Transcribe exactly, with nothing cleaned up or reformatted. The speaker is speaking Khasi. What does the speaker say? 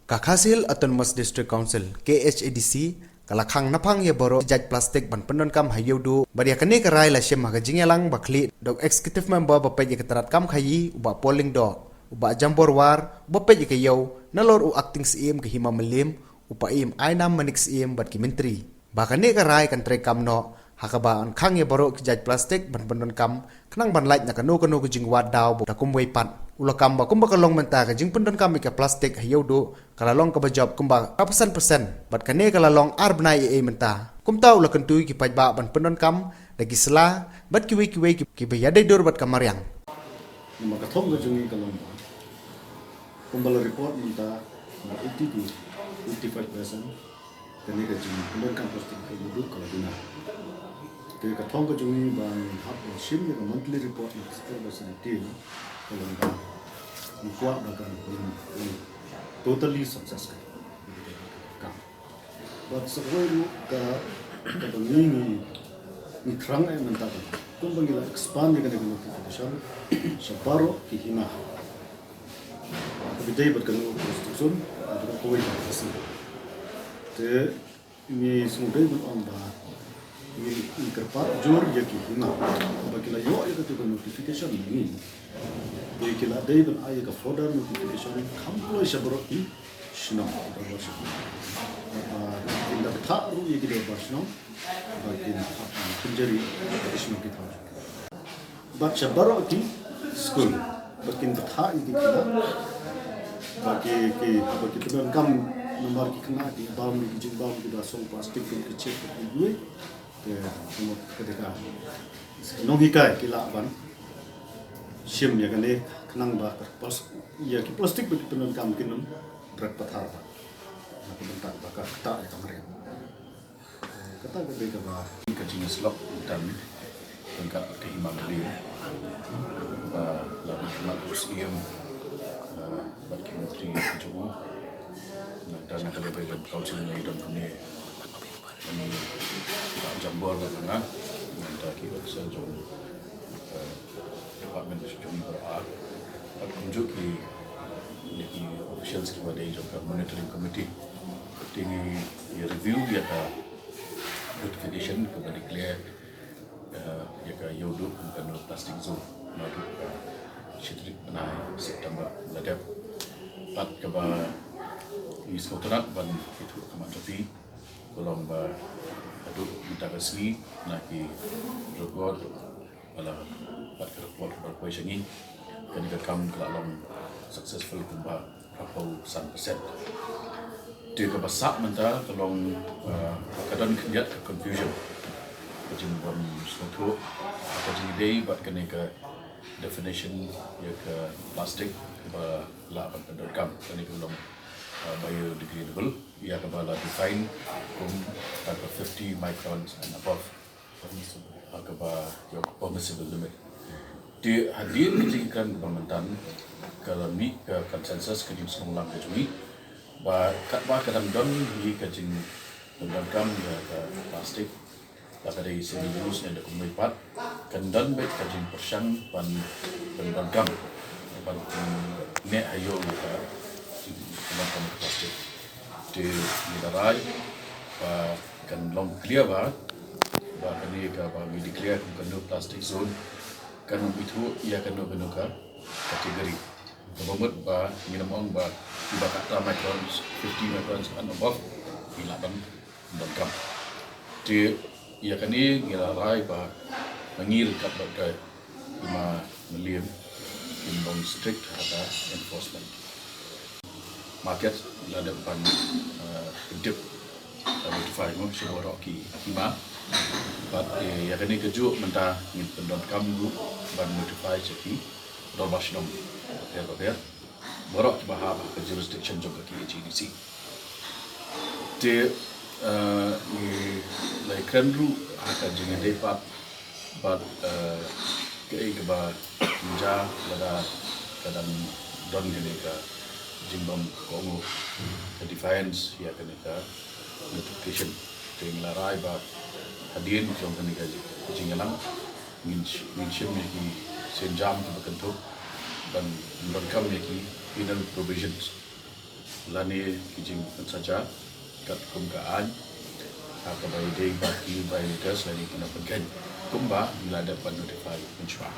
Ka Khasi Hills Autonomous District Council, K H A D C, ka la khang naphang ïa baroh ki jait plastik ban pyndonkam ha ïewduh, bad ïa kane ka rai la shim ha ka jingïalang ba khlieh da u Executive Member ba peit ïa ka tnad kam khaïi, u Bah Paul Lyngdoh, u Bah Jambor War, uba peit ïa ka ïew, nalor u Acting Syiem ka Hima Mylliem, u Paiem Ainam Manik Syiem bad ki myntri. Ba kane ka rai kan treikam noh, ha kaba yn khang ïa baroh ki jait plastik ban pyndonkam, khnang ban lait na kano kano ka jingwad daw ba da kumwei pat. U la kam ba kumba ka long mynta ka jingpyndonkam ïa ka plastik ha ïewduh, ka la long kaba jop kumba ka percent percent, bad kane ka la long ar bnai ei ei mynta. Kumta u la kyntu ïa ki paidbah ban pyndonkam da ki sla, bad kiwei kiwei ki, kiba ïadei dur bad ka mariang. Namar ka thong ka jong ngi ka long ba, kumba la report mynta, ba eighty to eighty-five percent kane ka jingpyndonkam plastik ha ïewduh ka la duna. Te ka thong ka jong ngi ba ngin hap ban shim ïa ka monthly report na ka State Biosafety Team, ka long ba ngi kwah ba kan long totally success ka. Bad sa kawei ruh ka, kaba ngi, ngi, ngi thrang eh mynta ka, kumba ngi la expand ïa kane ka notification sha baroh ki hima. Kaba ïadei bad kane ka jurisdiction, bad kawei ka Khasi. Te ngi sngewdei ban ong ba ngi, ngi kyrpad jur ïa ki hima ba ki la ïoh ïa katu ka notification na ngi. Te ki la dei ban ai ïa ka further notification kham kloi sha baroh ki shnong, ki dorbar shnong. Ba kin da bthah ruh ïa ki dorbar shnong ba kin hap pynjari ïa ki shnong ki thaw. Bad sha baroh ki skul ba kin bthah ïa ki khynnah ba ki, ki, ba ki pyndonkam namar ki khynnah ki bam ïa ki jingbam kiba song plastik kum ki chip ki lui. Te ka mut ka dei ka nonghikai ki lah ban shim ïa kane khnang ba ka plas-, ïa ki plastik ba ki pyndonkam kin ym bret pathar ba na ka bynta ba ka ktah ïa ka mariang. Kata ka dei kaba ka jingïasyllok ryngkat bad ka hima Mylliem ba la dei khmat u Syiem, eh, bad ki myntri ki jong u. Nangta na ka level jong ka council ngi don kumne, ngi Bah Jambor bad nga, nangta ki officer jong, eh, department jong ngi baroh ar. Bad kumjuh ki, ki officials kiba dei jong ka monitoring committee. Te ngi review ïa ka notification kaba declare, eh, ïa ka ïewduh kum ka no plastic zone naduh ka shi tarik bnai September la dep. Bad kaba ngi sngewtynnat ban ïathuh khmat jong phi ka long ba haduh mynta ka sngi na ki record ba la, bad ka report ba la poi sha ngi, kane ka kam ka la long successful kumba arphew san percent. Te kaba sah mynta ka long, uh, ka don khyndiat ka confusion, ka jingbym sngewthuh ha ka jingïadei bad kane ka definition ïa ka plastic ba lah ban pyndonkam, kane ka long, uh, biodegradable, ïa kaba la define kum ka fifty microns and above, ha kaba ïa permissible limit. Te hadien ka jingkren kaba mynta ka la mih ka consensus, ka jingsngewlang ka jong ngi ba katba ka dang don hi ka jingpyndonkam ïa ka plastik, la ka dei single use ne da kumwei pat, kan don beit ka jingpyrshang ban pyndonkam, ban pynneh ha ïew ïa ka jingpyndonkam ka plastik. Te ngi la rai ba kan long clear ba, ba kane kaba ngi declare kum ka no plastic zone kan ym ithuh ïa kano kano ka category. Kaba mut ba ngin ym ong ba kiba kata microns, fifty microns and above, ngi lah ban pyndonkam. Te ïa kane ngi la rai ba ma ngi ryngkat bad ka hima Mylliem kin long strict ha ka enforcement. Market la dep ban, eh, dep, eh, notify mo sha baroh ki hima. Bad, eh, ïa kane kajuh mynta ngin pyndonkam ruh ban notify sha ki dorbar shnong bapher bapher baroh kiba hap ha ka jurisdiction jong ka K H A D C. Te, eh, ngi la ïakren ruh ha ka jingïadei pat bad, eh, kaei kaba jia lada ka dang don kane ka jingbym kohnguh, ka defiance ïa kane ka notification. Te ngi la rai ba hadien jong kane ka jingïalang ngin sh-, ngin shim ïa ki sienjam kiba kynthup ban pyndonkam ïa ki penal provisions. lane ki jingpynsaja katkum ka aiñ ha kaba ïadei bad ki violators lane ki nongpynkheiñ, kumba ngi la dep ban notify mynshuwa.